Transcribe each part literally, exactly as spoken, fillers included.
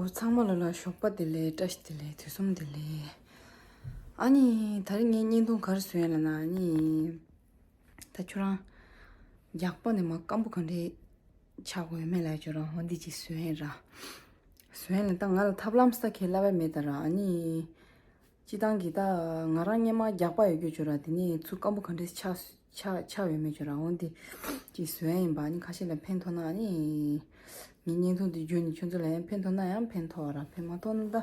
ཚང་མ་ལ་ལ་ཞོགས་པ་བདེ་ལེགས། བཀྲ་ཤིས་བདེ་ལེགས། དུས་གསུམ་བདེ་ལེགས། ཨ་ནི་ད་རིང་ངའི་བརྙན་ཐུང་ག་རེ་བཟོས་ཡིན་ལབ་ན། ཨ་ནི་ད་ཁྱོད་རང་རྒྱགས་པ་ནས་མར་སྐམ་པོ་ག་འདྲས་ཆགས་དགོས་མེད་ལབ། ཁྱོད་རང་འོ་འདི་ཅིག་བཟོས་ཡིན་ར། བཟོས་ཡིན་ལབ། ད་ང་ལ་ཐབས་ལམ་ས་ཁེ་བསླབ་པ་མེད་ད་ར། ཨ་ནི་སྤྱི་བཏང་གི་ད་ང་རང་སྔོན་མ་རྒྱགས་པ་ཡོད་རྒྱུ་ཅིག་ར། དེ་ནས་ཚུར་སྐམ་པོ་ག་འདྲས་ཆགས་ཆགས་ཆགས་ཡོད་མེད་ཅིག་ར། འོ་འདི་ཅིག་བཟོས་ཡིན་པ། ཨ་ནི་ཁ་ཤས་ལ་ཕན་ཐོགས་ན། ཨ་ནི་ངའི་བརྙན་ཐུང་འདི་བརྒྱུད་ནས་ཁྱོད་ཚོ་ལ་ཡང་ཕན་ཐོགས་ན་ཡང་ཕན་ཐོགས་ར། ཕན་མ་ཐོགས་ན་ད་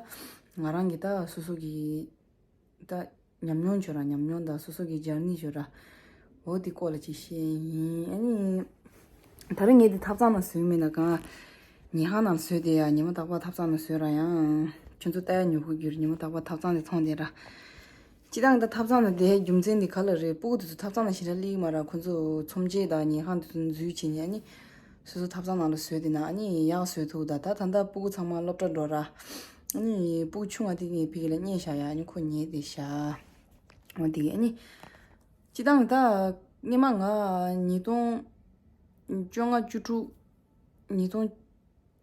ང་རང་གི་ད་སོ་སོ་གི་ད་ཉམས་མྱོང་ཅིག་ར། ཉམས་མྱོང་དང་སོ་སོ་གི་འཇར་ནི་ཅིག་ར། འོ་འདི་སྐོར་ལ་ཅིག་བཤད་ཡིན། ཨ་ནི་ད་རིང་ངས་འདི་ཐབ་ཚང་ནང་བཟོས་མེད་ན་གང་། ཉལ་ཁང་ནང་བཟོས་ཏེ་ཡ། ཉི་མ་རྟག་པར་ཐབ་ཚང་ནང་བཟོས་ར། ཡང་ཁྱོད་ཚོ་ལྟ་ཡ་ཉོབ་པོ་གྱུར། ཉི་མ་རྟག་པར་ཐབ་ཚང་དེ་མཐོང་དེ་ར། སྤྱི་བཏང་ད་ཐབ་ཚང་ནང་བསྡད་རྒྱུ་མཚན་འདི་ག་ལ་རེད། སྤུ་གུ་དེ་ཚོ་ཐབ་ཚང་ནང་ཞེ་དྲག་སླེབས་ཀྱི་མ་རེད། ཁོ་ཚོ་ཚོམས་ཆེན་དང་ཉལ་ཁང་དེ་ཚོ་འཛུལ་བྱས་ནས། ཨ་ནི་སོ་སོ་ཐབ་ཚང་ནང་ལ་བཟོས་དེ་ན། ཨ་ནི་ཡག་བཟོས་ཐུབ། ད་ད་ད་ལྟ་སྤུ་གུ་ཚང་མ་སློབ་གྲྭ་འགྲོ་ར། ཨ་ནི་སྤུ་གུ་ཆུང་བ་དེ་ངས་ཕ་གི་ལ་བསྙལ་བཞག་ཡ། ཨ་ནི་ཁོ་ཉལ་བསྡད་བཞག་འོ་དེ་གི་ཨ་ནི་སྤྱི་བཏང་ད་སྔོན་མ་ང་ཉིས་སྟོང་བཅོ་ལྔ་བཅུ་དྲུག་ཉིས་སྟོང་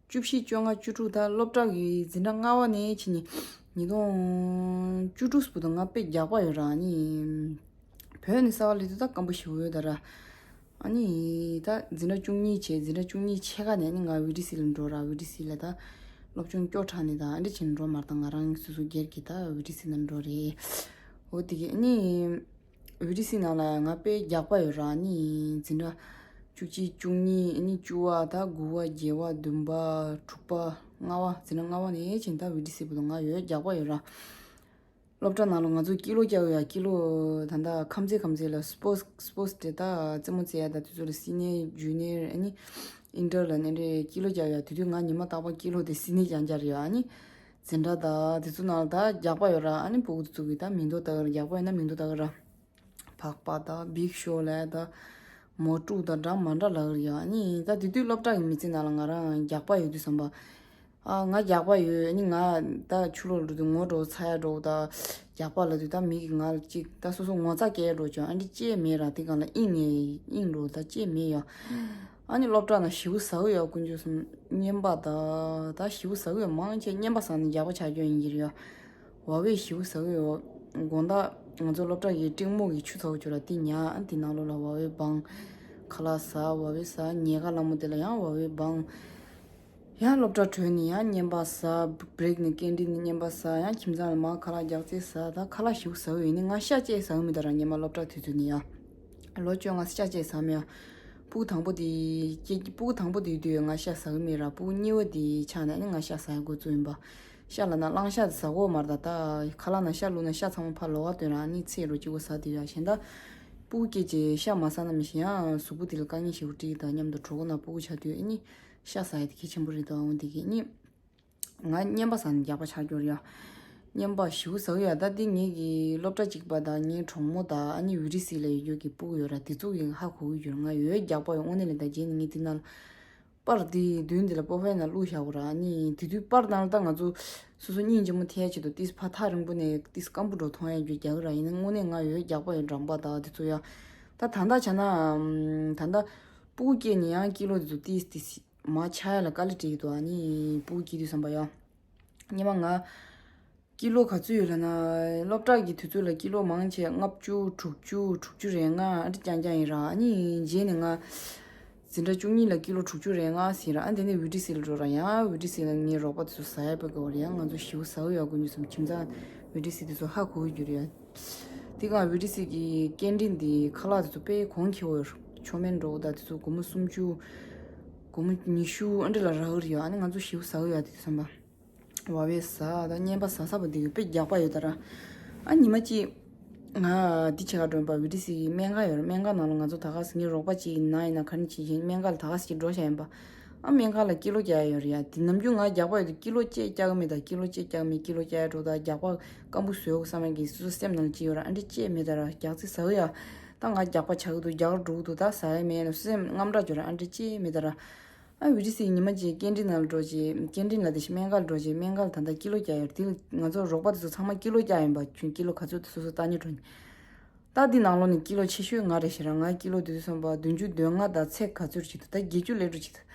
བཅུ་བཞི་བཅོ་ལྔ་བཅུ་དྲུག་ད་སློབ་གྲྭ་གི་འཛིན་གྲྭ་ལྔ་པ་ནས་ཕྱིན་ནས་ཉིས་སྟོང་བཅུ་དྲུག་བར་དུ་ང་དཔེ་རྒྱགས་པ་ཡོད་ར། ཨ་ནི་བོད་ནས་གསར་པ་སླེབས་དུས་ད་སྐམ་པོ་ཞེ་པོ་ཡོད་ད་ར། ཨ་ནི་ད་འཛིན་གྲྭ་བཅུ་གཉིས་བྱས། འཛིན་གྲྭ་བཅུ་གཉིས་ཕྱེད་ཀ་ནས་ཨ་ནི་ང་བི་ཌི་སི་ལ་འགྲོ་ར། བི་ཌི་སི་ལ་ད་སློབ་སྦྱོང་སྐྱོ་དྲགས་ནས་ད་ཨ་འདྲ་བྱས་ནས་འགྲོ་མ་རེད། ད་ང་རང་སོ་སོ་སྒེར་གྱི་ད་བི་ཌི་སི་ནང་འགྲོ་རེད། འོ་དེ་གི་ཨ་ནི་བི་ཌི་སི་ནང་ལ་ང་དཔེ་རྒྱགས་པ་ཡོད་ར། ཨ་ནི་འཛིན་གྲྭ་བཅུ་གཅིག་བཅུ་གཉིས། ཨ་ནི་བཅུ་པ། ད་དགུ་པ། བརྒྱད་པ། བདུན་པ། དྲུག་པ། ལྔ་པ། འཛིན་གྲྭ་ལྔ་པ་ནས་ཕྱིན་ད་བི་ཌི་སི་བར་དུ་ང་ཡོད་རྒྱགས་པ་ཡོད་ར། སློབ་གྲྭ་ནང་ལ་ང་ཚོ་ཀི་ལོ་རྒྱག་ཡ། ཀི་ལོ་ད་ལྟ་ཁམས་ཚན་ཁམས་ཚན་ལ་སི་པོར་སི་སི་པོར་སི་ཌེ་ད་རྩེད་མོ་རྩེ་ཡ་ད་དེ་ཚོ་ལ་སི་ནི་ཡར་ཇུ་ནི་ཡར་ཨ་ནི་ཨིན་ཊར་ལ་ནི་རེ་ཀི་ལོ་རྒྱག་ཡ། དེ་དུས་ང་ཉི་མ་རྟག་པར་ཀི་ལོ་དེ་སི་ནི་རྒྱག་འཇར་ཡོད། ཨ་ནི་འཛིན་གྲྭ་ད་དེ་ཚོ་ནང་ལ་ད་རྒྱགས་པ་ཡོད་ར། ཨ་ནི་སྤུ་གུ་དེ་ཚོ་གི་ད་མིང་ཐོ་ལྟ་གི་ར། རྒྱགས་པ་ཡོད་ན་མིང་ཐོ་ལྟ་གི་ར། བག་པ་དང་བིག་ཤོ་ལ་ད་མོ་ཀྲུ་ད་འདྲ་མ་འདྲ་ལ་གི་ར་ཡོད། ཨ་ནི་ད་དེ་དུས་སློབ་གྲྭ་གི་མི་ཚེ་ནང་ལ་ང་རང་རྒྱགས་པ་ཡོད་དུས་ཙམ་པ། ཨ་ང་རྒྱགས་པ་ཡོད། ཨ་ནི་ང་ད་ཕྱི་ལོགས་འགྲོ་དུས་ངོ་འགྲོ་ཚ་ཡ་འགྲོ་ད་རྒྱགས་པ་ལ་དུས་ད་མི་གིས་ང་ལ་ཅིག་ད་སོ་སོ་ངོ་ཚ་སྐྱེ་འགྲོ་ཅོ། ཨ་འདི་ཅེས་མེད་ར། དེ་གང་ལ་ཨིན་ངེ་ཨིན་འགྲོ་ད་ཅེས་མེད་ཡ། ཨ་ནི་སློབ་གྲྭ་ན་ཞིའུ་ཟ་གི་ཡ། དཀོན་མཆོག་གསུམ། རྔན་པ་ད་ད་ཞིའུ་ཟ་གི་ཡ་མང་ཆེ་རྔན་པ་ཟ་ནས་རྒྱགས་པ་ཆགས་རྒྱུ་ཡིན་གྱི་ར་ཡ། བ་བས་ཞིའུ་ཟ་གི་ཡ། དགོང་དག་ང་ཚོ་སློབ་གྲྭ་གི་སྤྲིན་མོ་གི་ཆུ་ཚ་བོ་ཅོ་ར་དེ་ཉ། ཨ་དེ་ནང་ལོགས་ལ་བ་བས་སྦང་། ཁ་ལག་ཟ། བ་བས་ཟ། ཉལ་ཁ་ལ་མོ་དེ་ལ་ཡང་བ་བས་སྦང་། ཡང་སློབ་གྲྭ་གྲོལ་ནས་ཡང་རྔན་པ་ཟ། བྷི་རེག་ནས་ཀེན་ཊིན་ནས་རྔན་པ་ཟ། ཡང་ཁྱིམ་ཚང་ལ་མར་ཁ་ལག་རྒྱགས་ཚད་ཟ། ད་ཁ་ལག་ཞིའུ་ཟ་གི་ཡོད་ནི། ང་ཤ་བཅས་ཟ་གི་མེད་ད་ར། སྔོན་མ་སློབ་གྲྭ་དུས་ཚོད་ནས་ཡ། ལོ་བཅོ་ལྔ་ཤ་བཅས་ཟ་མེད་ཡ། སྤུ་གུ་དང་པོ་དེ་སྐྱེ་སྤུ་གུ་དང་པོ་དེ་དུས་ང་ཤ་ཟ་གི་མེད་ར། སྤུ་གུ་གཉིས་པ་དེ་ཆགས་ནས་ནི་ང་ཤ་ཟ་ཡ་འགོ་བཙུགས་ཡིན་པ། ཤ་ལ་ན་གླང་ཤ་དེ་ཟ་གོ་མ་རེད་ད། ད་ཁ་ལག་ན་ཤ་བླུགས་ན་ཤ་ཚང་མ་ཕར་ལོགས་ཀ་བཏོན་ར། ཨ་ནི་ཚེ་རོ་གཅིག་པོ་ཟ་དེ་ཡ། གཞན་ད་སྤུ་གུ་སྐྱེས་རྗེས་ཤ་མ་ཟ་ན་མི་ཤེས་ཡ། གཟུགས་པོ་དེ་ལ་དཀའ་ངལ་ཞེ་པོ་འཕྲད་ཀྱི། ད་མཉམ་དུ་གྲོད་ཁོག་ནང་སྤུ་གུ་ཆགས་དུས་ཨ་ནི་ཤ་ཟ་ཡ་དེ་གལ་ཆེན་པོ་རེད། ད་འོ་དེ་གི་ཨ་ནི། ང་རྔན་པ་ཟ་ནས་རྒྱགས་པ་ཆགས་རྒྱུ་རེད་ཡ། རྔན་པ་ཞིའུ་ཟ་གི་ཡ། ད་འདི་ངེད་ཀྱི་སློབ་གྲྭ་གཅིག་པ་དང་ངའི་གྲོགས་མོ་དང་ཨ་ནི་བི་ཌི་སི་ལ་ཡོད་རྒྱུ་གི་སྤུ་གུ་ཡོད་ར། དེ་ཚོ་གིས་ཧ་གོ་གི་ཡོད་ར། ང་ཡོད་རྒྱགས་པ་ཡོད། དངོས་གནས་ལ་ད་རྗེས་ནས་ངས་འདི་ནང་ལ་པར་འདི་མདུན་འདི་ལ་པོ་ཧྥེ་ནང་བླུགས་བཞག་གོ་ར། ཨ་ནི་དེ་དུས་པར་ནང་ལ་ད་ང་ཚོ་སོ་སོ་སྙིང་རྗེ་མོ་ཐེབས་ཆེད་དུ་ཏིས་ཕ་ཐག་རིང་པོ་ནས་ཏིས་སྐམ་པོ་འགྲོ་མཐོང་ཡ་རྒྱུ་རྒྱག་གི་ར། ཡིན་ན་དངོས་གནས་ང་ཡོད་རྒྱགས་པ་ཡོད། འགྲམ་པ་དང་དེ་ཚོ་ཡ། ད་ད་ལྟ་བྱས་ན་ད་ལྟ་སྤུ་གུ་སྐྱེས་ནས་ཡང་ཀི་ལོ་དེ་ཚོ་ཏིས་ཏིས། མ་ཆགས་ཡ་ལ་དཀའ་ལས་འཕྲད་ཀྱི་འདུག་ཨ་ནི་སྤུ་གུ་སྐྱེས་དུས་ཙམ་པ་ཡ། སྔོན་མ་ང་ཀི་ལོ་ག་ཚོད་ཡོད་ལབ་ན། སློབ་གྲྭ་གི་དུས་ཚོད་ལ་ཀི་ལོ་མང་ཆེ་ལྔ་བཅུ། དྲུག་ཅུ། དྲུག་ཅུ་རེ་ལྔ། ཨ་འདྲ་རྐྱང་རྐྱང་ཡིན་ར། ཨ་ནི་རྗེས་ནས་ང་འཛིན་གྲྭ་བཅུ་གཉིས་ལ་ཀི་ལོ་དྲུག་ཅུ་རེ་ལྔ་ཟིན་ར། ཨ་དེ་ནས་བི་ཌི་སི་ལ་འགྲོ་ར། ཡང་བི་ཌི་སི་ལ་ངའི་རོགས་པ་དེ་ཚོ་ཟ་ཡ་དཔེ་དགའ་བོ་རེད་ཡ། ང་ཚོ་ཞིའུ་ཟ་གི་ཡོད། དཀོན་མཆོག་གསུམ། ཁྱིམ་ཚང་བི་ཌི་སི་དེ་ཚོ་ཧ་གོ་གི་རྒྱུ་རེད་ཡ། དེ་གང་བི་ཌི་སི་གི་ཀེན་ཊིན་དེ་ཁ་ལག་དེ་ཚོ་དཔེ་གོང་ཁེ་བོ་ཡོད། ཆོ་མེན་འགྲོ་ད་དེ་ཚོ་སྒོར་མོ་སུམ་ཅུ། སྒོར་མོ་ཉི་ཤུ་ཨ་འདྲ་ལ་རག་གི་རེད་ཡ། ཨ་ནི་ང་ཚོ་ཞིའུ་ཟ་གི་ཡོད་དེ་ཚོ་བསམ་པ། བ་བས་ཟ་དང་རྔན་པ་ཟ་ས་པོ་དེ་གི་དཔེ་རྒྱགས་པ་ཡོད་ད་ར། ཨ་ཉི་མ་གཅིག་ང་འདི་ཆེ་ག་འགྲོ་ཡིན་པ། བི་ཌི་སི་གི་སྨན་ཁང་ཡོད་ར། སྨན་ཁང་ནང་ལ་ང་ཚོ་ད་ག་སེ་ངའི་རོགས་པ་གཅིག་ན་ཡིན་ན་ག་རེ་བྱེད་བཞིན་སྨན་ཁང་ལ་ད་ག་སེ་གཅིག་འགྲོ་བཞག་ཡིན་པ། ཨ་སྨན་ཁང་ལ་ཀི་ལོ་རྒྱག་ཡ་ཡོད་རེད་ཡ། དེ་ནམ་རྒྱུན་ང་རྒྱགས་པ་ཡོད་དུས་ཀི་ལོ་གཅིག་རྒྱགས་གི་མེད་ད། ཀི་ལོ་གཅིག་རྒྱགས་གི་མེད། ཀི་ལོ་རྒྱགས་ཡ་འགྲོ་ད་རྒྱགས་པ་སྐམ་པོ་བཟོས་འོ་བསམ་ཡ་གི་སོ་སོ་སེམས་ནང་ལ་ཅི་ཡོད་ར། ཨ་འདྲ་ཅི་མེད་ད་ར། རྒྱགས་ཚད་ཟ་གི་ཡ། ད་ང་རྒྱགས་པ་ཆགས་ཀྱི་འདུག་རྒྱགས་འགྲོ་གི་འདུག་ད་ཟ་ཡ་མེད་ན་སེམས་དངངས་སྐྲག་ཅིག་ར། ཨ་འདྲ་ཅི་མེད་ད་ར། ཨ་བི་ཌི་སི་ཉི་མ་གཅིག་ཀེན་ཊིན་ནང་ལ་འགྲོ་རྗེས། ཀེན་ཊིན་ལ་དེ་བཞིན་སྨན་ཁང་ལ་འགྲོ་རྗེས། སྨན་ཁང་ལ་ད་ལྟ་ཀི་ལོ་རྒྱགས་ཡོད་རེད། དེ་ལ་ང་ཚོ་རོགས་པ་དེ་ཚོ་ཚང་མ་ཀི་ལོ་རྒྱགས་ཡིན་པ། ཁྱོད་ཀི་ལོ་ག་ཚོད་དེ་སོ་སོ་ལྟ་ཉན་འགྲོ་ནི། ད་འདི་ནང་ལོགས་ནས་ཀི་ལོ་ཆེ་ཤོས་ང་རེད་ཤི་ར། ང་ཀི་ལོ་དེ་དུས་ཙམ་པ་བདུན་ཅུ་དོན་ལྔ་དང་ཚེག་ག་ཚོད་ཅིག་འདུག་ད་བརྒྱད་ཅུ་སླེབས་འགྲོ་ཅིག་འདུག་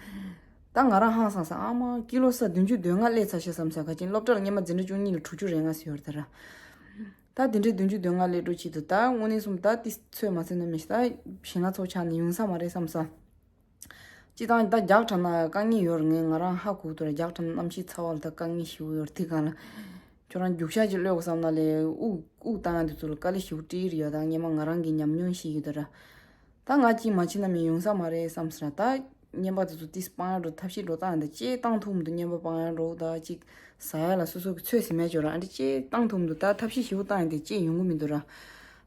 ད་ ད་ང་རང་ཧང་སངས་ས། ཨ་མ་ཀི་ལོ་ས་བདུན་ཅུ་དོན་ལྔ་སླེབས་ཚར་ཤག་བསམ་ས། ག་ཅིན་སློབ་གྲྭ་ལ་སྔོན་མ་འཛིན་གྲྭ་བཅུ་གཉིས་ལ་དྲུག་ཅུ་རེ་ལྔ་ཟེར་ཡོད་རེད་ད་ར། ད་དེ་འདྲའི་བདུན་ཅུ་དོན་ལྔ་སླེབས་འགྲོ་ཆེད་དུ་ད་དངོས་གནས་གསུམ་ད་ཏི་ཚོད་མ་ཟིན་ན་མི་ཞིག་ད་ཞེ་ན་ཚོགས་ཆགས་ནས་ཡོང་ས་མ་རེད་བསམ་ས། སྤྱི་བཏང་ད་རྒྱག་དྲགས་ན་དཀའ་ངལ་ཡོད་རེད། ངས་ང་རང་ཧ་གོ་གི་འདུག་ར། རྒྱག་དྲགས་ན་གནམ་གཤིས་ཚ་བ་ལ་ད་དཀའ་ངལ་ཞེ་པོ་ཡོད་རེད། དེ་གང་ལ་ཁྱོད་རང་རྒྱུག་ཤར་གྱི་གློད་དགོས་བསམ་ན་ལས་དབུགས་དབུགས་བཏང་ཡ་དེ་ཚོ་ལ་དཀའ་ལས་ཞེ་པོ་སྤྲད་ཀྱི་རེད་ཡ། ད་སྔོན་མ་ང་རང་གི་ཉམས་མྱོང་ཤེས་ཀྱི་འདུག་ར། ད་ང་གཅིག་མ་ཕྱིན་ན་མི་ཡོང་ས་མ་རེད་བསམ་ཟེར་ར། ད་རྔན་པ་དེ་ཚོ་ཏིས་སྤང་ཡ་འགྲོ་ཐབས་ཤེས་འགྲོ་བཏང་ཡ་འདི་ཅེས་བཏང་ཐུབ་མི་འདུག་རྔན་པ་སྤང་ཡ་འགྲོ་ད་ཅིག་ཟ་ཡ་ལ་སོ་སོ་གི་ཚོད་ཟིན་མེད་ཅོ་ར། ཨ་འདི་ཅེས་བཏང་ཐུབ་མི་འདུག་ད་ཐབས་ཤེས་ཞེ་པོ་བཏང་ཡ་འདི་ཅེས་ཡོང་གི་མི་འདུག་ར།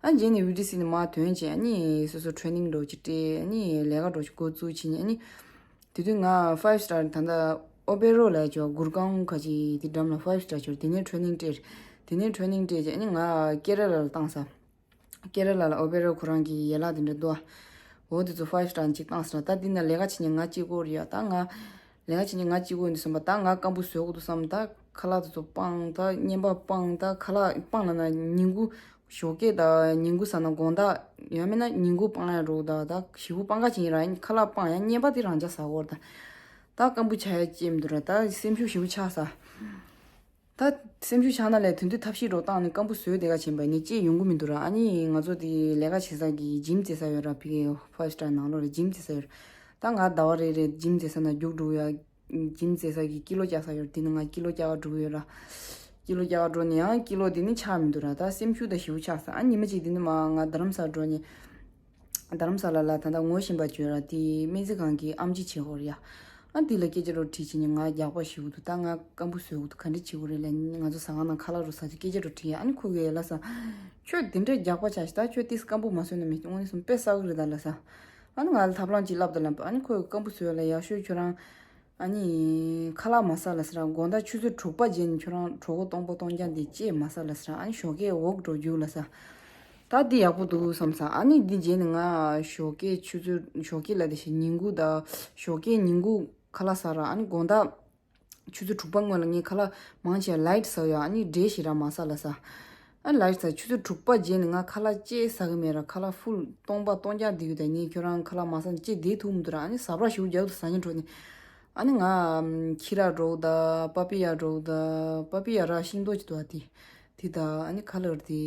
ཨ་རྗེས་ནས་ཝི་ཌི་སི་ནས་མར་ཐོན་བྱས་ཨ་ནི་སོ་སོ་ཊེ་རེ་ནིང་འགྲོ་ཅིག་སྤྲད། ཨ་ནི་ལས་ཀ་འགྲོ་ཅིག་འགོ་བཙུགས་བྱས་ནས། ཨ་ནི་དེ་དུས་ང་ཕའིབ་སི་ཊར་ད་ལྟ་ཨོ་པེ་རོ་ལ་ཅོ་གུར་ཀང་ཁ་ཅིག་དེ་འགྲམ་ལ་ཕའིབ་སི་ཊར་ཅོ་དེ་ནས་ཊེ་རེ་ནིང་སྤྲད། དེ་ནས་ཊེ་རེ་ནིང་སྤྲད་བྱས་ཨ་ནི་ང་ཀེ་ར་ལ་ལ་བཏང་ས། ཀེ་ར་ལ་ལ་ཨོ་པེ་རོ་ཁོ་རང་གི་ཡན་ལག་དེ་འདྲ་འདུག་འོ་དེ་ཚོ་ཕའིབ་སི་ཊར་གཅིག་བཏང་ཟེར་ད། འདི་ན་ལས་ཀ་བྱེད་མཁན་ང་གཅིག་པོ་རེད་ཡ། ད་ང་ལས་ཀ་བྱེད་མཁན་ང་གཅིག་པོ་ཡིན་དུས་ཙམ་པ་ད་ང་སྐམ་པོ་བཟོ་དགོས་འདུག་བསམ། ད་ཁ་ལག་དེ་ཚོ་སྤང་། ད་རྔན་པ་སྤང་། ད་ཁ་ལག་སྤང་ལབ་ན་ཉིན་གུང་ཞོགས་ཀས་ད་ཉིན་གུང་ཟ་ན་དགོང་དག་ཡང་མིན་ན་ཉིན་གུང་སྤང་ཡ་འགྲོ་ད། ད་ཞེ་པོ་སྤང་ཁ་བྱེད་ཡིན་ར། ཁ་ལག་སྤང་ཡ་རྔན་པ་དེ་རང་འཇགས་ཟ་དགོས་ར། ད་ད་སྐམ་པོ་ཆགས་ཡ་ཅེས་མི་འདུག་ར། ད་སེམས་ཤུགས་ཞེ་པོ་ཆག་ས། ད་སེམས་ཤུགས་ཆག་ན་ལས་དེ་དུས་ཐབས་ཤེས་འགྲོ་བཏང་ནས་སྐམ་པོ་བཟོས་དེ་ག་བྱིན་པ་ནི་ཅེས་ཡོང་གི་མི་འདུག་ར། ཨ་ནི་ང་ཚོ་དེ་ལས་ཀ་བྱེད་ས་གི་ཇིམ་རྩེ་ས་ཡོད་ར། ཕི་ཕའིབ་སི་ཊར་ནང་ལོགས་ལ་ཇིམ་རྩེ་ས་ཡོད་ར། ད་ང་ཟླ་བ་རེ་རེ་ཇིམ་རྩེ་ས་ན་རྒྱུགས་འགྲོ་ཡ། ཇིམ་རྩེ་ས་གི་ཀི་ལོ་བཀྱག་ས་ཡོད་ར། དེ་ནི་ང་ཀི་ལོ་བཀྱག་ག་འགྲོ་གི་ཡོད་ར། ཀི་ལོ་བཀྱག་ག་འགྲོ་ནས་ཡང་ཀི་ལོ་དེ་ནི་ཆག་མི་འདུག་ར། ད་སེམས་ཤུགས་ད་ཞེ་པོ་ཆག་ས། ཨ་ཉི་མ་གཅིག་དེ་ནི་མ་ང་རྡ་རམ་ས་འགྲོ་ནས། རྡ་རམ་ས་ལ་ལ་ད་ལྟ་ངོ་ཤེས་པ་བྱོས་ར། དེ་སྨན་རྩིས་ཁང་གི་ཨམ་ཆི་བྱེད་དགོས་རེད་ཡ། ཨ་འདི་ལ་སྐད་ཆ་རོ་དྲིས་བྱས་ནས་ང་རྒྱགས་པ་ཞིག་འདུག་ད་ང་སྐམ་པོ་བཟོས་འདུག་ག་འདྲ་བྱེད་དགོས་རེད་ལབ་ནས། ང་ཚོ་ཟ་ཁང་ནང་ཁ་ལག་རོ་ཟ་ཅིག་སྐད་ཆ་རོ་དྲིས་ཡ། ཨ་ནི་ཁོ་གིས་ལ་ས། ཁྱོད་དེ་འདྲའི་རྒྱགས་པ་ཆགས་ཤིག་ད་ཁྱོད་ཏིས་སྐམ་པོ་མ་བཟོས་ན་མི་དངོས་གནས་སུ་དཔེ་བསགས་གི་རེད་ད་ལ་ས། ཨ་ནི་ང་ལ་ཐབས་ལམ་ཅིག་ལབ་ད་ལབ། ཨ་ནི་ཁོས་སྐམ་པོ་བཟོས་ལ་ཡག་ཤོས་ཁྱོད་རང་ཨ་ནི་ཁ་ལག་མ་ཟ་ལ་ཟེར་ར། དགོང་དག་ཆུ་ཚོད་དྲུག་པ་རྗེས་ནས་ཁྱོད་རང་གྲོད་ཁོག་སྟོང་པ་སྟོང་རྐྱང་དེ་ཅེས་མ་ཟ་ལ་ཟེར་ར། ཨ་ནི་ཞོགས་ཀས་ཝོག་འགྲོ་རྒྱུགས་ལ་ཟེར། ད་འདི་ཡག་པོ་འདུག་བསམ་ས། ཨ་ནི་འདི་རྗེས་ནས་ང་ཞོགས་ཀས་ཆུ་ཚོད་ཞོགས་ཀས་ལ་དེ་བཞིན་ཉིན་གུང་དང་ཞོགས་ཀས་ཉིན་གུང་ཁ་ལག་ཟ་ར། ཨ་ནི་དགོང་དག་ཆུ་ཚོད་དྲུག་པ་སྔོན་ལ་ངས་ཁ་ལག་མང་ཆེ་ལའིཊ་ཟ་ཡོད། ཨ་ནི་འབྲས་ཞེ་དྲག་མ་ཟ་ལ་ཟེར། ཨ་ལའིཊ་ཟ། ཆུ་ཚོད་དྲུག་པ་རྗེས་ནས་ང་ཁ་ལག་ཅེས་ཟ་གི་མེད་ར། ཁ་ལག་ཧྥུལ་སྟོང་པ་སྟོང་རྐྱང་བསྡད་ཡོད། ད་ངས་ཁྱོད་རང་ཁ་ལག་མ་ཟ་ན་ཅེས་བསྡད་ཐུབ་མི་འདུག་ར། ཨ་ནི་ཟ་བྲ་ཞིག་རྒྱག་ཏུ་ཟ་ཉན་འགྲོ་ནས། ཨ་ནི་ང་ཁྱི་ར་འགྲོ་ད། པ་པི་ཡ་འགྲོ་ད། པ་པི་ཡ་ར་ཤིང་ཏོག་ཅིག་འདུག་ཨ་དེ་དེ་ད། ཨ་ནི་ཁ་ལག་དེ་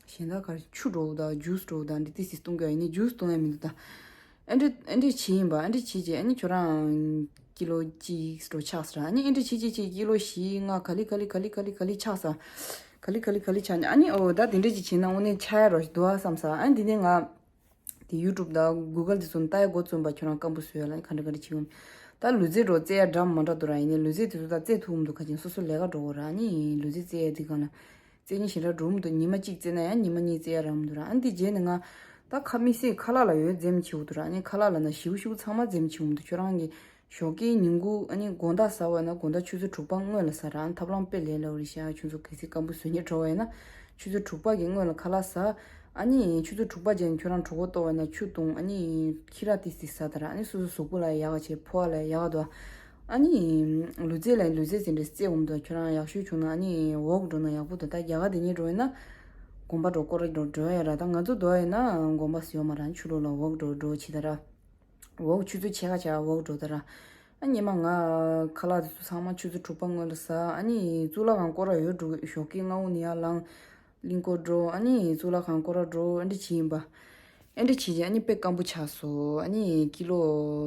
གཞན་དག་གར་ཆུ་འགྲོ་ད། ཇུས་འགྲོ་ད། འདི་ཏི་སི་བཏུང་གི་ཡིན་ནི་ཇུས་བཏུང་ཡ་མི་འདུག་ད། ཨེ་འདྲ་ཨེ་འདྲ་བྱེད་ཡིན་པ། ཨེ་འདྲ་བྱེད་བྱེད་ཨ་ནི་ཁྱོད་རང་ཀི་ལོ་གཅིག་འགྲོ་ཆགས་ས་ར། ཨ་ནི་ཨེ་འདྲ་བྱེད་བྱེད་བྱེད་ཀི་ལོ་བཞི་ལྔ་ག་ལེ་ག་ལེ་ག་ལེ་ག་ལེ་ག་ལེ་ཆགས་ས། ག་ལེ་ག་ལེ་ག་ལེ་ཆགས་ནས། ཨ་ནི་ཨོ་ད་དེ་འདྲ་ཅིག་བྱེད་ན་དངོས་གནས་ཆགས་ཡ་རོ་ཞིག་འདུག་ཨ་བསམ་ས། ཨ་ནི་དེ་ནས་ང་དེ་ཡུ་ཊུབ་དང་གུ་གལ་དེ་ཚོ་ལྟ་ཡ་འགོ་བཙུགས་པ། ཁྱོད་རང་སྐམ་པོ་བཟོས་ཡ་ལ་ག་འདྲ་ག་འདྲ་བྱེད་ཡོང་། ད་ལུས་རྩལ་འགྲོ་རྩེ་ཡ་འདྲ་མ་འདྲ་འདུག་ར། ཡིན་ནའི་ལུས་རྩལ་དེ་ཚོ་ད་རྩེ་ཐུབ་མི་འདུག་ག་ཅིན་སོ་སོ་ལས་ཀ་འགྲོ་དགོས་ར། ཨ་ནི་ལུས་རྩལ་རྩེ་ཡ་དེ་གང་ལ། རྩེ་ཉིན་ཞེ་དྲག་འགྲོ་མི་འདུག་ཉི་མ་གཅིག་རྩེ་ན་ཡང་ཉི་མ་གཉིས་རྩེ་ཡ་རག་མི་འདུག་ར། ཨ་ནི་དེ་རྗེས་ནས་ང་ད་ཁ་མི་སེ་ཁ་ལག་ལ་ཡོད་འཛེམ་བྱེད་འདུག་ར། ཨ་ནི་ཁ་ལག་ལ་ན་ཞིའུ་ཞིའུ་ཚང་མ་འཛེམ་བྱེད་འདུག་ཁྱོད་རང་གི་ཞོགས་ཀའི་ཉིན་གུང་ཨ་ནི་དགོང་དག་ཟ་བ་ན་དགོང་དག་ཆུ་ཚོད་དྲུག་པ་སྔོན་ལ་ཟ་ར། ཨ་ནི་ཐབས་ལམ་དཔེ་ལས་སླ་པོ་རེད་ཤག་ཁྱོད་ཚོ་གལ་སྲིད་སྐམ་པོ་བཟོ་སྙིང་བྲོ་བ་ཡིན་ན་ཆུ་ཚོད་དྲུག་པ་གི་སྔོན་ལ་ཁ་ལག་ཟ། ཨ་ནི་ཆུ་ཚོད་དྲུག་པ་རྗེས་ནས་ཁྱོད་རང་གྲོད་ཁོག་ལྟོགས་པ་ན་ཆུ་བཏུང་། ཨ་ནི་ཁྱི་ར་ཏི་སི་ཟ་ད་ར། ཨ་ནི་སོ་སོ་གཟུགས་པོ་ལ་ཡག་ག་བྱེད། ཕོ་བ་ལ་ཡག་ག་འདུག་ཨ་ནི་ལུས་རྩལ་ལ་ལུས་རྩལ་ཟེར་འདྲ་རྩེ་འོང་དུས་ཁྱོད་རང་ཡག་ཤོས་བྱུང་ན་ཨ་ནི་ཝོག་འགྲོ་ན་ཡག་པོ་འདུག་ད་རྒྱ་གར་དེ་ཉིད་འགྲོ་ཡིན་ན་དགོན་པ་འགྲོ་སྐོར་ར་འགྲོ་འགྲོ་ཡ་ར། ད་ང་ཚོ་འགྲོ་ཡིན་ན་དགོན་པ་ཟེར་ཡོད་མ་ར། ཆུ་ལོག་ལ་ཝོག་འགྲོ་འགྲོ་བྱེད་ད་ར། ཝོག་ཆུ་ཚོད་ཕྱེད་ཀ་ཆགས་ཝོག་འགྲོ་ད་ར། ཨ་ཉི་མ་ང་ཁ་ལག་དེ་ཚོ་ཚང་མ་ཆུ་ཚོད་དྲུག་པ་སྔོན་ལ་ཟ། ཨ་ནི་གཙུག་ལག་ཁང་སྐོར་ར་ཡོད་འགྲོ། ཞོགས་ཀའི་སྔ་པོ་ནས་ཡར་ལངས། གླིང་སྐོར་འགྲོ། ཨ་ནི་གཙུག་ལག་ཁང་སྐོར་ར་འགྲོ། ཨ་འདྲ་བྱེད་ཡིན་པ། ཨེ་འདྲ་བྱས་རྗེས་ཨ་ནི་དཔེ་སྐམ་པོ་ཆགས་སོང་། ཨ་ནི་ཀི་ལོ་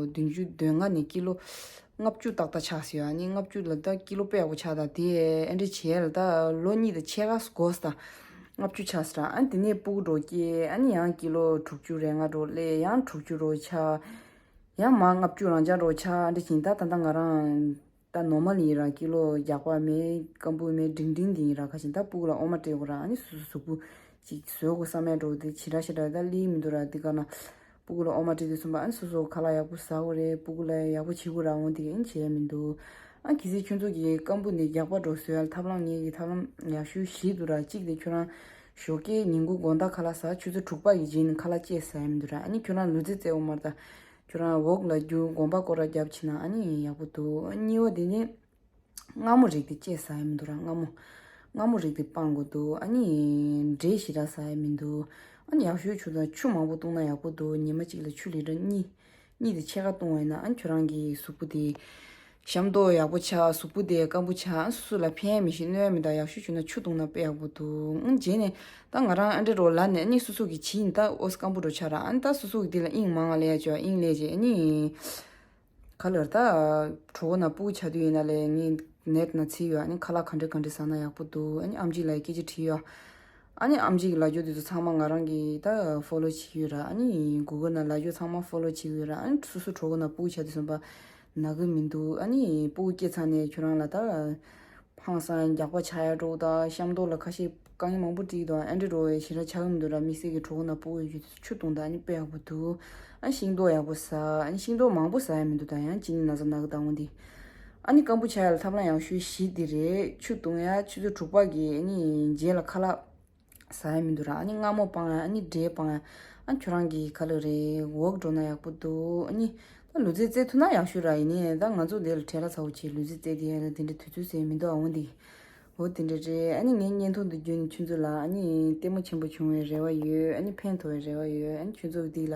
བདུན་ཅུ་དོན་ལྔ་ནས་ཀི་ལོ་ལྔ་བཅུ་ཏག་ཏག་ཆགས་སོང་། ཨ་ནི་ལྔ་བཅུ་ལ་ད་ཀི་ལོ་དཔེ་ཡག་པོ་ཆགས། ད་དེ་ཨེ་འདྲ་བྱས་ལ་ད་ལོ་གཉིས་དང་ཕྱེད་ཀ་འགོར་སོང་། ད་ལྔ་བཅུ་ཆགས་སོང་། ཨ་ནི་དེ་ནས་སྤུ་གུ་འགྲོ་སྐྱེས། ཨ་ནི་ཡང་ཀི་ལོ་དྲུག་ཅུ་རེ་ལྔ་འགྲོ་སླེབས། ཡང་དྲུག་ཅུ་འགྲོ་ཆགས། ཡང་མར་ལྔ་བཅུ་རང་འཇགས་འགྲོ་ཆགས། ཨ་འདྲ་བྱས་ད་ད་ལྟ་ང་རང་ད་ནོར་མལ་ཡིན་ར། ཀི་ལོ་རྒྱགས་པ་མེད། སྐམ་པོ་མེད། འབྲིང་འབྲིང་དེ་ཡིན་ར། ཁ་ཅིག་ད་སྤུ་གུ་ལ་འོ་མ་སྤྲད་དགོས་ར། ཨ་ནི་སོ་སོ་གཟུགས་པོ་ཅིག་བཟོ་དགོས་བསམ་ཡ་འགྲོ་དེ་ཞེ་དྲག་ཞེ་དྲག་ད་ལི་མི་འདུག་ར། དེ་ག་ན་སྤུ་གུ་ལ་འོ་མ་སྤྲད་དུས་ཙམ་པ་ཨ་ནི་སོ་སོ་ཁ་ལག་ཡག་པོ་ཟ་དགོས་རེད། སྤུ་གུ་ལ་ཡག་པོ་བྱེད་དགོས་ར། འོ་དེ་ག་ཨ་ནི་བྱེད་ཡ་མི་འདུག་ཨ་གལ་སྲིད་ཁྱོད་ཚོ་གིས་སྐམ་པོ་ནས་རྒྱགས་པ་འགྲོ་བཟོ་ཡ་ལ་ཐབས་ལམ་ངེད་ཀྱི་ཐབས་ལམ་ཡག་ཤོས་བཞི་འདུག་ར། གཅིག་དེ་ཁྱོད་རང་ཞོགས་ཀའི་ཉིན་གུང་དགོང་དག་ཁ་ལག་ཟ། ཆུ་ཚོད་དྲུག་པ་ཡི་རྗེས་ནས་ཁ་ལག་ཅེས་ཟ་ཡ་མི་འདུག་ར། ཨ་ནི་ཁྱོད་རང་ལུས་རྩལ་རྩེ་འོ་མ་ད། ཁྱོད་རང་ཝོག་ལ་རྒྱུགས། དགོན་པ་སྐོར་ར་རྒྱབ་ཕྱིན་ན་ཨ་ནི་ཡག་པོ་འདུག་གཉིས་པ་དེ་ནི་མངར་མོ་རིགས་དེ་ཅེས་ཟ་ཡ་མི་འདུག་ར། མངར་མོ་མངར་མོ་རིགས་དེ་སྤང་དགོས་འདུག་ཨ་ནི་འབྲས་ཞེ་དྲག་ཟ་ཡ་མི་འདུག་ཨ་ནི་ཡག་ཤོས་ཆུ་དང་ཆུ་མང་པོ་བཏུང་ན་ཡག་པོ་འདུག་ཉི་མ་གཅིག་ལ་ཆུ་ལི་ཊར་གཉིས། གཉིས་དེ་ཕྱེད་ཀ་བཏུང་བས་ན་ཨ་ཁྱོད་རང་གི་གཟུགས་པོ་དེ་ཤམ་ཏོག་ཡག་པོ་ཆགས། གཟུགས་པོ་དེ་སྐམ་པོ་ཆགས། སོ་སོ་ལ་ཕན་མི་ཤེས། གནོད་མི་འདུག་ཡག་ཤོས་བྱུང་ན་ཆུ་བཏུང་ན་དཔེ་ཡག་པོ་འདུག་ཨང་རྗེས་ནས་ད་ང་རང་ཨ་འདྲེ་རོ་ལ་ནས་ཨ་ནི་སོ་སོ་གི་བྱིས་ནི་ད་ཨོ་སྐམ་པོ་འགྲོ་ཆགས་ར། ཨ་ནི་ད་སོ་སོ་གི་དེ་ལ་དབྱིངས་མང་ང་ལས་ཡ་ཅོ་དབྱིངས་ལས་རྗེས་ཨ་ནི་ག་ལེར་ད་གྲོད་ཁོག་ན་སྤུ་གུ་ཆགས་དུས་ཡིན་ན་ལས་ངས་ནེཊ་ན་བྱས་ཡོད། ཨ་ནི་ཁ་ལག་ག་འདྲ་ག་འདྲ་ཟ་ན་ཡག་པོ་འདུག་ཨ་ནི་ཨམ་ཆི་ལ་སྐད་ཆ་དྲིས་ཡོད། ཨ་ནི་ཨམ་ཆི་གི་ལབ་རྒྱུ་དེ་ཚོ་ཚང་མ་ང་རང་གིས་ད་ཕོ་ལོ་བྱེད་ཀྱི་ཡོད་ར། ཨ་ནི་གུ་གལ་ན་ལབ་རྒྱུ་ཚང་མ་ཕོ་ལོ་བྱེད་ཀྱི་ཡོད་ར། ཨ་ནི་སོ་སོ་གྲོད་ཁོག་ན་སྤུ་གུ་ཆགས་དུས་ཙམ་པ་ན་གི་མི་འདུག་ཨ་ནི་སྤུ་གུ་སྐྱེས་ཚར་ནས་ཁྱོད་རང་ལ་ད་ཧང་སང་རྒྱགས་པ་ཆགས་ཡ་འགྲོ་ད་ཤམ་ཏོག་ལ་ཁ་ཤས་དཀའ་ངལ་མང་པོ་འཕྲད་ཀྱི་འདུག་ཨ་འདྲེ་རོ་ཡ་ཞེ་དྲག་ཆགས་ཀྱི་མི་འདུག་ར། དམིགས་བསལ་གྱི་གྲོད་ཁོག་ན་སྤུ་གུ་ཡོད་དུས་ཆུ་བཏུང་ད་ཨ་ནི་དཔེ་ཡག་པོ་འདུག་ཨ་ནི་ཤིང་ཏོག་ཡག་པོ་ཟ། ཨ་ནི་ཤིང་ཏོག་མང་པོ་ཟ་ཡ་མི་འདུག་ད་ཡང་གཅིན་སྙི་ན་ཚ་ན་གི་ད་འོང་དེ། ཨ་ནི་སྐམ་པོ་ཆགས་ཡ་ལ་ཐབས་ལམ་ཡག་ཤོས་བཞི་དེ་རེད། ཆུ་བཏུང་ཡ་ཆུ་ཚོད་དྲུག་པ་གི་ཨ་ནི་རྗེས་ལ་ཁ་ལག་ཟ་ཡ་མི་འདུག་ར། ཨ་ནི་མངར་མོ་སྤང་ཡ། ཨ་ནི་འབྲས་སྤང་ཡ། ཨ་ཁྱོད་རང་གི་ག་ལེར་རེད་ཝོག་འགྲོ་ན་ཡག་པོ་འདུག་ཨ་ནི་ད་ལུས་རྩལ་རྩེད་ཐུབ་ན་ཡག་ཤོས་ར། ཡིན་ནའི་ད་ང་ཚོ་འདི་ལ་བྲེལ་བ་ཚ་བོ་བྱེད། ལུས་རྩལ་རྩེད་དེ་ཡ་ལ་དེ་འདྲ་དུས་ཚོད་ཟེར་མི་འདུག་ཨ་འོང་དེ། འོ་དེ་འདྲ་རེད། ཨ་ནི་ངའི་བརྙན་ཐུང་འདི་བརྒྱུད་ནས་ཁྱོད་ཚོ་ལ་ཨ་ནི་ལྟད་མོ་ཆེན་པོ་བྱུང་བའི་རེ་བ་ཡོད། ཨ་ནི་ཕན་ཐོགས་པའི་རེ་བ་ཡོད། ཨ་ནི་ཁྱོད་ཚོ་གི་འདི་ལ་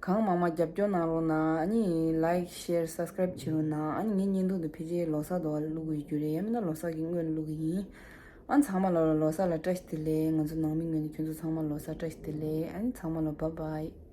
གང་མང་མང་རྒྱབ་སྐྱོར་གནང་རོགས་གནང་། ཨ་ནི་ལའིཀ་ཤེར་སབ་སི་ཀ་རེབ་བྱེད་རོགས་གནང་། ཨ་ནི་ངའི་བརྙན་ཐུང་འདི་ཕལ་ཆེར་ལོ་གསར་དུ་བླུག་གི་ཡོད་རྒྱུ་རེད། ཡང་མིན་ན་ལོ་གསར་གྱི་སྔོན་བླུག་གི་ཡིན། ཨ་ནི་ཚང་མ་ལ་ལོ་གསར་ལ་བཀྲ་ཤིས་བདེ་ལེགས། ང་ཚོ་ནང་མི་ངོས་ནས་ཁྱོད་ཚོ་ཚང་མ་ལོ་གསར་བཀྲ་ཤིས་བདེ་ལེགས། ཨ་ནི་ཚང་མ་ལ་བཱའི་བཱའི།